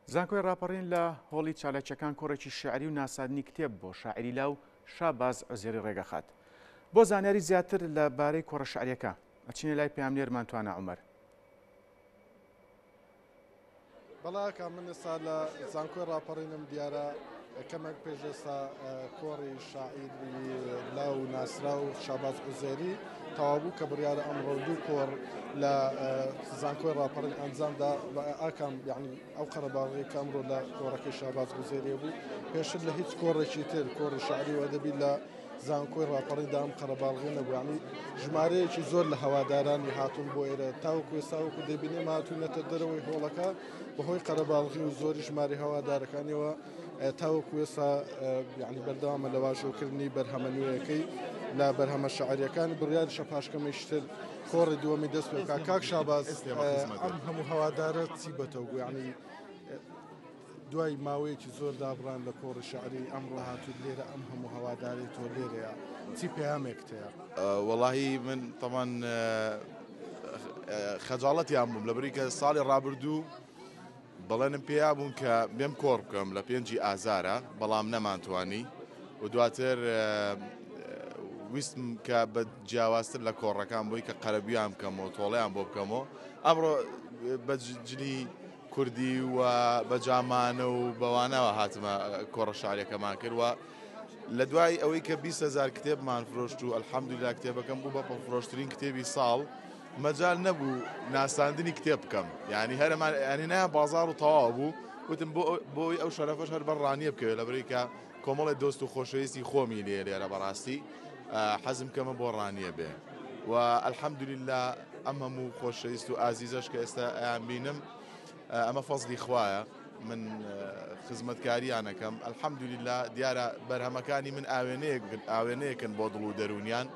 زانکۆی ڕاپەڕین لە هۆڵی چالاکیەکان کۆڕێکی شیعری و ناساندنی کتێب بۆ شاعیری لاو شاباز عوزێری ڕێگەخات. بۆ زانیاری زیاتر لە بارەی کۆڕە شیعریەکە ئەچینە لای پەیامنێرمان توانا عومەر. بەڵا کە من ئێستا لە زانکۆی ڕاپەڕینم دیارە کەمێک پێش ئێستا کۆڕی شاعیری لاو ناسراو شاباز عوزێری تەواو بوو کە بڕیارە ئەمڕۆ دوو کۆڕ لە زانکۆی ڕاپەڕین ئەنجامدا بە ئاکام یعنی ئەو قەرەباڵغی کە ئەمڕۆ لە کۆڕەکەی شاباز عوزێریە بوو پێشتر لە هیچ کۆڕێکی تر کۆڕی شعری و ئەدەبی لە زانکۆی ڕاپەڕیندا ئەم قەرەباڵغی نەبوو یعنی ژمارەیەکی زۆر لە هەوادارانی هاتوون بۆ ئێرە تاوەکو ئێستا وەکو دەبینێ هاتوونەتە دەرەوەی هۆڵەکە بەهۆی قەرەباڵغی و زۆری ژماری هەوادارەکانیەوە تاوەکو ئێستا یعنی بەردەوامە لە واژۆکردنی بەرهەمە نوێیەکەی لە بەرهەمە شعریەکانی بڕیاریشە پاشکەمەیشتر کۆڕی دووەمی دەست پێ بکات کاک شاباز ئەم هەموو هەوادارە چی بەتەوە بوو یعنی دوای ماوەیەکی زۆر دابڕان لە کۆڕی شعری ئەمڕۆ هاتوویت لێرە ئەم هەموو هەوادارەی تۆ لێرەیە چی پەیامێکت هەیە؟ وەڵاهی من تەمان خەجاڵەتیان بووم لەبری کە ساڵی ڕابردوو بەڵێنم پێیا بوون کە بێم کۆڕ بکەم لە پێنجی ئازارە بەڵام نەمانتوانی و دواتر ویستم کە بە جیاوازتر لە کۆڕەکان بووی کە قەرەبوویان بکەمەوە تۆڵیان بۆ بکەمەوە ئەمڕۆ بە جلی کوردی و بە جامانە و بەوانەوە هاتمە کۆڕە شارەکەمان کرد و لە دوای ئەوەی کە 20هزار کتێبمان فرۆشت و الحەمدلله کتێبەکەم بوو بە پڕفرۆشترین کتێبی ساڵ مەجال نەبوو ناساندنی کتێب بکەم یعنی هەرمان ینی نایە بازار و تەواو بوو وتم بۆ بۆی ئەو شەرەفەش هەر بەر ڕانیە بکەوێت لە بەری کە کۆمەڵی دۆست و خۆشەویستی خۆمی لێ لێرە بەڕاستی حەزم کەمە بۆ ڕانیە بێ و الحەمدلله ئەم هەموو خۆشەویست و ئازیزەش کە ئێستا ئەیان بینم ئەمە فەزلی خوایە من خزمەتکاریانەکەم الحەمدلله دیارە بەرهەمەکانی من ئاوێنەیەک ئاوێنەیەکن بۆ دڵ و دەروونیان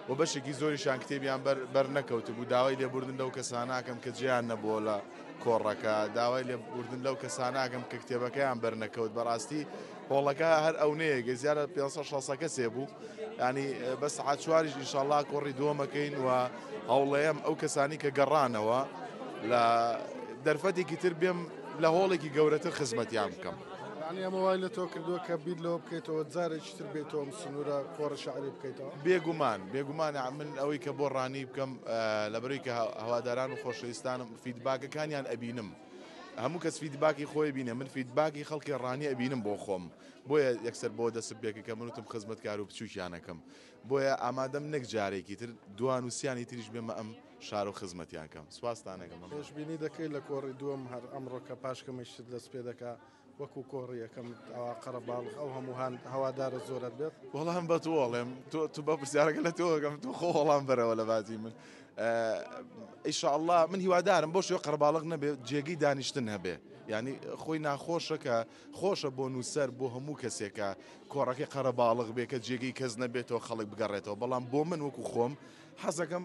و بەشێکی زۆریشیان کتێبیان بەر بەر نەکەوتبوو، داوای لێبوردن لەو کەسانەکەم کە جێیان نەبووە لە کۆڕەکە، داوای لێبوردن لەو کەسانەکەم کە کتێبەکەیان بەر نەکەوت، بەڕاستی هۆڵەکە هەر ئەونەیە گە زیادە 560 کەسێ بوو، ینی بە سەعات چواریش ئینشاڵڵا کۆڕی دووەمەکەین و هەوڵەیەم ئەو کەسانی کە گەڕانەوە لە دەرفەتێکی تر بێم لە هۆڵێکی گەورەتر خزمەتیان بکەم. یانی ئەمە وای لە تۆ کردووە کە بیر لەوە بکەیتەوە جارێکی تر بێیتەوە ئەم سنوورە کۆڕی شیعری بکەیتەوە؟ بێگومان، بێگومان من ئەوەی کە بۆ ڕانی بکەم لەبەرەی کە هەواداران و خۆشەویستانم فیدباکەکانیان ئەبینم هەموو کەس فیدباکی خۆی بینێ من فیدباکی خەڵکی ڕانی ئەبینم بۆ خۆم بۆیە یەکسەر بۆ دەست پێکە کە من وتم خزمەتکار و بچووکیانەکەم بۆیە ئامادەم نەک جارێکی تر دوان و سیانی تریش بێمە ئەم شار و خزمەتیان کەم سوپاستان ئەکەم. پێشبینی دەکەی لە کۆڕی دووەم هەر ئەمڕۆ کە پاشکەمەی شت دەست پێ دەکا وەکو کۆڕی یەکەم ئەوا قەرەباڵغ ئەو هەموو هاند هەوادارە زۆرەت بێت؟ وەڵا من بە تۆ ئەڵێم تۆ تۆ بە پرسیارەکە لە تۆ ئەکەم تۆ خۆ وەڵام بەرەوە لە باتی من ئیشاڵڵا من هیوادارم بۆ شێوە قەرەباڵغ نەبێ جێگەی دانیشتن هەبێ یعنی خۆی ناخۆشە کە خۆشە بۆ نووسەر بۆ هەموو کەسێکە کۆڕەکەی قەرەباڵغ بێ کە جێگەی کەس نەبێتەوە خەڵک بگەڕێتەوە بەڵام بۆ من وەکو خۆم حەزەکەم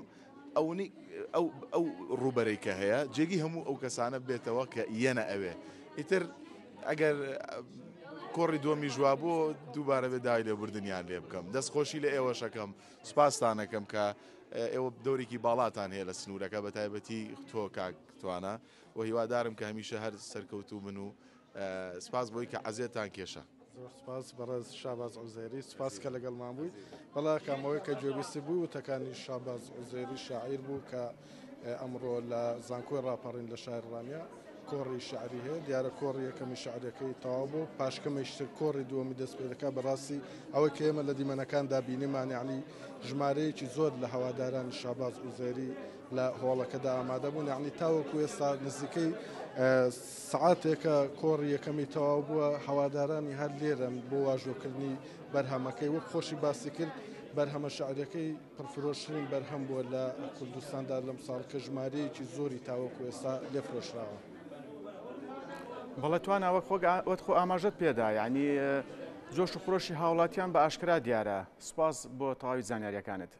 ئەونی ئەو ئەو ڕووبەرەی کە هەیە جێگی هەموو ئەو کەسانە بێتەوە کە یەنە ئەوێ ئیتر ئەگەر کۆڕی دووەمی ژوا بۆ دووبارە بێ داوای لێبوردنیان لێ بکەم دەست خۆشی لە ئێوەشەکەم سوپاستانەکەم کە ئێوە دەورێکی باڵاتان هەیە لە سنوورەکە بە تایبەتی تۆ کاک توانا و هیوادارم کە هەمیشە هەر سەرکەوتوو بن و سپاس بۆی کە عەزێتان کێشا. زۆر سپاس بەڕێز شاباز عوزێری سپاس کە لەگەڵمان بووی بەڵا کامەوەی کە گوێبیستی بووی وتەکانی شاباز عوزێری شاعیر بوو کە ئەمڕۆ لە زانکۆی ڕاپەڕین لە شاری ڕانیە کۆڕی شعری هەیە دیارە کۆڕی یەکەمی شعرەکەی تەواو بوو پاشکەمەیشتر کۆڕی دووەمی دەست پێ دەکات بەڕاستی ئەوەی کە ئێمە لە دیمەنەکاندا بینیمان یعنی ژمارەیەکی زۆر لە هەوادارانی شاباز عوزێری لە هۆڵەکەدا ئامادە بوون یعنی تاوەکو ئێستا نزیکەی سەعاتێکە کۆڕی یەکەمی تەواو بووە، هەوادارانی هەر لێرەن بۆ واژۆکردنی بەرهەمەکەی، وەک خۆشی باسی کرد بەرهەمە شعریەکەی پڕفرۆشترین بەرهەم بووە لە کوردستاندا لەم ساڵ کە ژمارەیەکی زۆری تاوەکو ئێستا لێ فرۆشراوە. بەڵێ توانا وەک وەک خۆ ئاماژەت پێدا یعنی جۆش و خرۆشی هاوڵاتیان بە ئاشکرا دیارە سوپاس بۆ تەواوی زانیاریەکانت.